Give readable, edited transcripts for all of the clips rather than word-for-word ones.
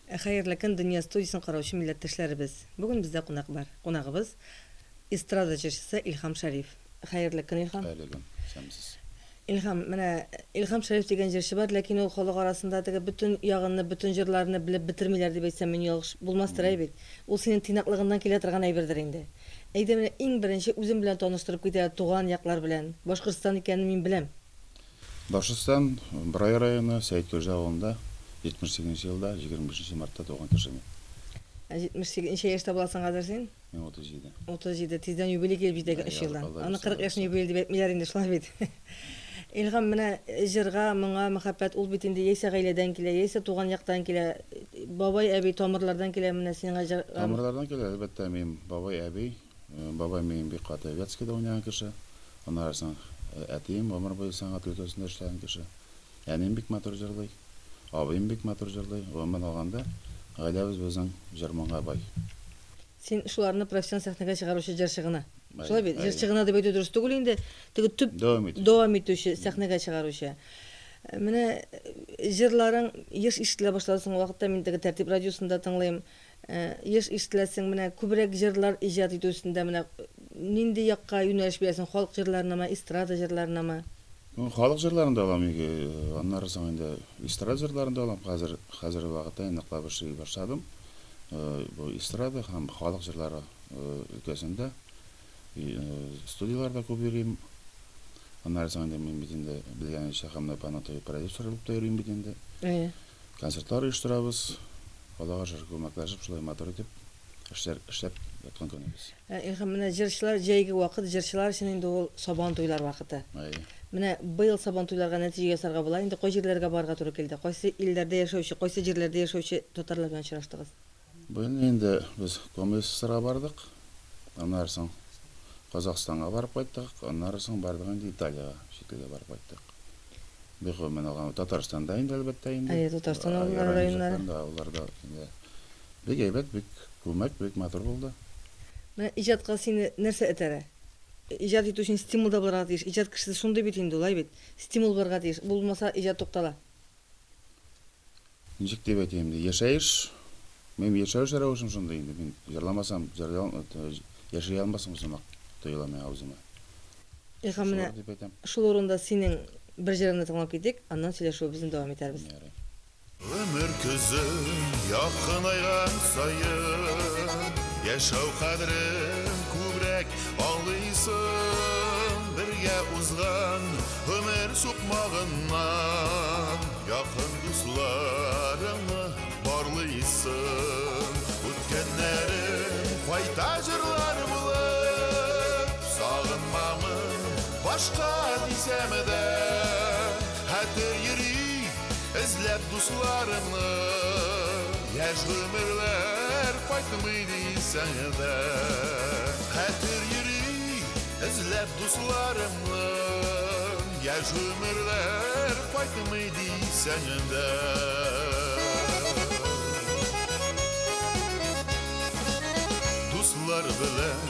Хәерле көн, Дөнья студиясен караучы милләттәшләребез! Бүген бездә кунак бар. Кунагыбыз, эстрада җырчысы Илһам Шәриф. Хәерле көн, Илһам! Хәерле көн, исәнмесез! Илһам, менә Илһам Шәриф дигән җырчы бар, ләкин ул халык арасында теге бөтен ягынны, бөтен җырларны белеп бетермиләр дип әйтсәм, мин ялгыш булмастыр, әй бит? Ул синең тыйнаклыгыннан килә торган әйбердер инде. Әйдә, менә иң беренче үзем белән таныштырып кит әле, туган яклар белән. Башкортстан икәнен мин беләм. Башкортстан, Борай районы, Сәеткүрҗә авылында 78 нче елда 25 нче мартта туган кеше мин. Ә 78, ничә яшьтә буласың хәзер син? Мин 37. 37, тиздән юбилей килеп җитә икән, өч елдан. Аны 40 яшьне юбилей дип әйтмиләр инде, шулай бит? Илһам, менә җырга, моңа мәхәббәт, ул бит инде яисә гаиләдән килә, яисә туган яктан килә, бабай, әби, тамырлардан килә, менә сиңа җырга. Тамырлардан килә, әлбәттә, минем бабай, әби. Бабай минем бик каты Вятскида уйнаган кеше. Аннары соң әтием гомер буе сәнгать өлкәсендә эшләгән кеше. Әнием бик матур җырлый. Абыем бик матур җырлый. Гомумән алганда, гаиләбез безнең җыр-моңга бай. Син шуларны профессиональ сәхнәгә чыгаручы җырчы гына. Шулай бит? Җырчы гына дип әйтү дөрес түгел инде. Теге төп дәвам итүче, дәвам итүче, сәхнәгә чыгаручы. Менә җырларың еш ишетелә башлады соңгы вакытта. Мин теге Тәртип радиосында тыңлыйм. Еш ишетеләсең. Менә күбрәк җырлар иҗат итү өстендә менә нинди якка юнәлеш бирәсең? Халык җырларынамы, эстрада җырларынамы? Ну, халык җырларын да алам, аннары соң инде эстрада җырларын да алам. Хәзер, хәзерге вакытта инде ныклап эшли башладым. Бу эстрада һәм халык җырлары өлкәсендә студияләрдә күп йөрим. Аннары соң инде мин бит инде белгәнегезчә Хәмдә апаның теге продюсеры булып та йөрим бит инде. Әйе. Концертлар оештырабыз. Аллага шөкер, күмәкләшеп шулай матур итеп эшләр эшләп яткан көнебез. Илһам, менә җырчылар, җәйге вакыт, җырчылар өчен инде ул Сабан туйлар вакыты. Әйе. Менә быел Сабан туйларга нәтиҗә ясарга була инде, кай җирләргә барырга туры килде? Кайсы илләрдә яшәүче, кайсы җирләрдә яшәүче татарлар белән очраштыгыз? Быел инде без Коми СССРга бардык, аннары соң Казахстанга барып кайттык, аннары соң бардык инде Италиягә, чит илгә барып кайттык. Бик гомумән алганда Татарстанда инде, әлбәттә инде. Әйе, Татарстан авыллары, районнары. Авылларда инде бик әйбәт, бик күмәк, бик матур булды. Менә иҗатка сине нәрсә этәрә? Иҗат итү өчен стимул да булырга тиеш. Иҗат кешесе шундый бит инде, улай бит. Стимул булырга тиеш. Булмаса, иҗат туктала. Ничек дип әйтим инде, яшәеш, минем яшәү рәвешем шундый инде. Мин җырламасам, җырлый яши алмасам сымак тоела миңа үземә. Илһам, менә шул урында синең бер җырыңны тыңлап китик, аннан сөйләшүебезне дәвам итәрбез. Ярый. Гомер көзе якынайган саен, Яшәү кадерен күбрәк аңлыйсың. Бергә узган гомер сукмагыннан Якын дусларыңны барлыйсың. Үткәннәрем кайта җырлар булып, Сагынмамын башка дисәм дә, Хәтер йөри эзләп дусларымны, Яшь гомерләр кайтмый дисәң дә. Хәтер йөри эзләп дусларымны, Яшь гомерләр кайтмый дисәң дә. Дуслар белән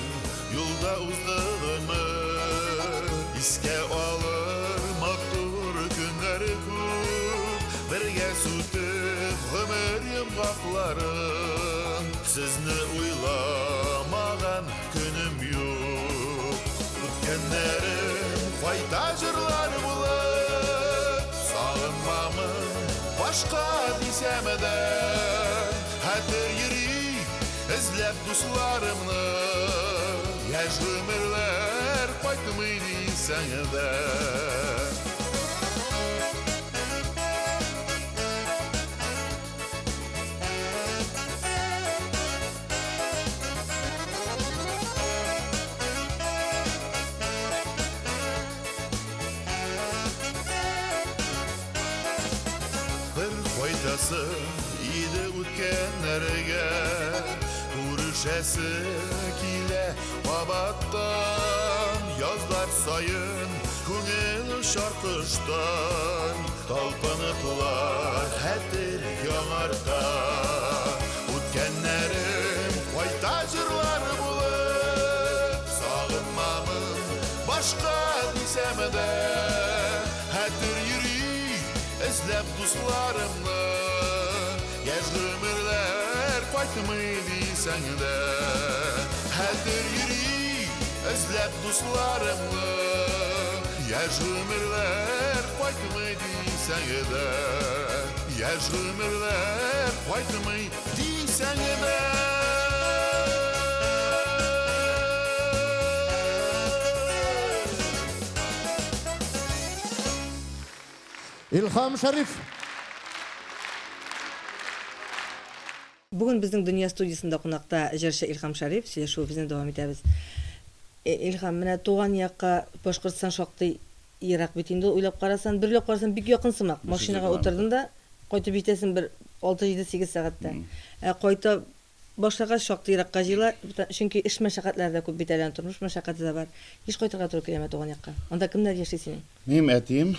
юлда узды гомер, Искә алыр матур көннәр күп. Бергә сүтеп гомер йомгакларын, Сезне уйламаган көнем юк. Үткәннәрем кайта җырлар булып, Сагынмамын башка дисәм дә, Хәтер йөри эзләп дусларымны, Яшь гомерләр кайтмый дисәң дә. Бер кайтасы иде үткәннәргә, Күрешәсе килә кабаттан. Язлар саен күңел очар коштай, Талпыныплар хәтер яңарта. Үткәннәрем кайта җырлар булып, Сагынмамын башка дисәм дә, Хәтер йөри эзләп дусларымны, Яшь гомерләр. кайтмый дисәң дә. Хәтер йөри эзләп дусларымны, Яшь гомерләр кайтмый дисәң дә. Яшь гомерләр кайтмый дисәң дә. Илһам Шәриф. Бүген безнең Дөнья студиясендә кунакта җырчы Илһам Шәриф, сөйләшүебезне дәвам итәбез. Илһам, менә туган якка Башкортстан шактый ерак бит инде ул, уйлап карасан, бер уйлап карасан, бик якын сымак. Машинага утырдың да, кайтып җитәсең бер алты, җиде, сигез сәгатьтә. Ә кайта башлагач, шактый еракка җыела, чөнки эш мәшәкатьләре дә күп бит әле, тормыш мәшәкате дә бар. Еш кайтырга туры киләме туган якка? Анда кемнәр яши синең? Минем әтием,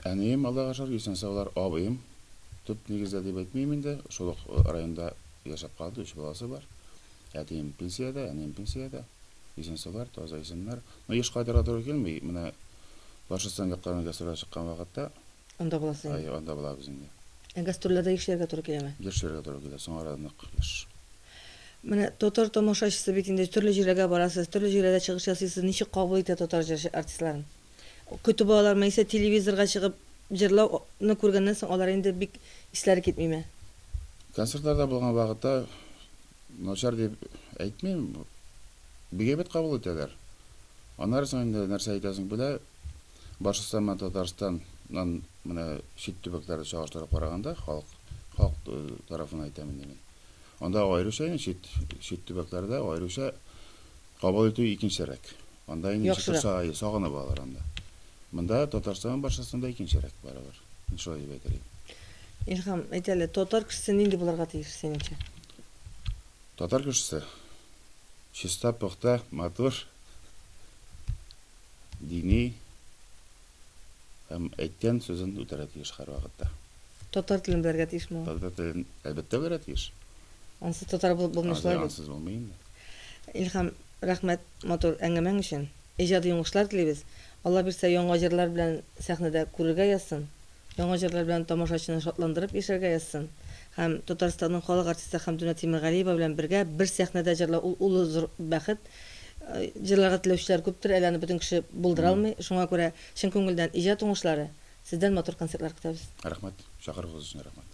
әнием, Аллага шөкер, исән-саулар, абыем, төп нигездә дип әйтмим инде, шул ук районда яшәп калды, өч баласы бар. Әтием пенсиядә, әнием пенсиядә. Исән-саулар, таза исәннәр. Но еш кайтырга туры килми. Менә Башкортстан якларына гастрольгә чыккан вакытта. Анда буласыз инде. Әйе, анда булабыз инде. Ә гастрольләрдә еш йөрергә туры киләме? Еш йөрергә туры килә, соңгы арада нык еш. Менә татар тамашачысы бит инде, төрле җирләргә барасыз, төрле җирләрдә чыгыш ясыйсыз, ничек кабул итә татар җырчы артистларын? Көтеп алалармы, яисә телевизорга чыгып җырлау ны күргәннән соң алар инде бик исләре китмиме? Концертларда булган вакытта начар дип әйтмим, бик әйбәт кабул итәләр. Аннары соң инде нәрсә әйтәсең килә, Башкортстан белән Татарстаннан менә чит төбәкләрне чагыштырып караганда, халык, халык тарафын әйтәм инде мин. Анда аеруча инде чит, чит төбәкләрдә аеруча кабул итү икенчерәк. Анда инде ничек торса, сагынып алалар анда. Монда Татарстан Башкортстанда икенчерәк барыбер. Мин шулай дип әйтер идем. Илһам, әйт әле, татар кешесе нинди булырга тиеш, синеңчә? Татар кешесе чиста, пөхтә, матур, дини һәм әйткән сүзен үтәргә тиеш һәрвакытта. Татар телен белергә тиешме ул? Татар телен, әлбәттә, белергә тиеш. Ансыз татар булып булмый шулай бит? Ансыз булмый инде. Илһам, рәхмәт матур әңгәмәң өчен. Иҗади уңышлар телибез. Алла бирсә, яңа җырлар белән сәхнәдә күрергә язсын. Яңа җырлар белән тамашачыны шатландырып яшәргә язсын. Һәм Татарстанның халык артисты Хәмдүнә Тимергалиева белән бергә бер сәхнәдә җырлау ул улы зур бәхет. Җырларга теләүчеләр күптер, әле аны бөтен кеше булдыра алмый. Шуңа күрә чын күңелдән иҗат уңышлары, сездән матур концертлар көтәбез. Рәхмәт, чакыруыгыз өчен рәхмәт.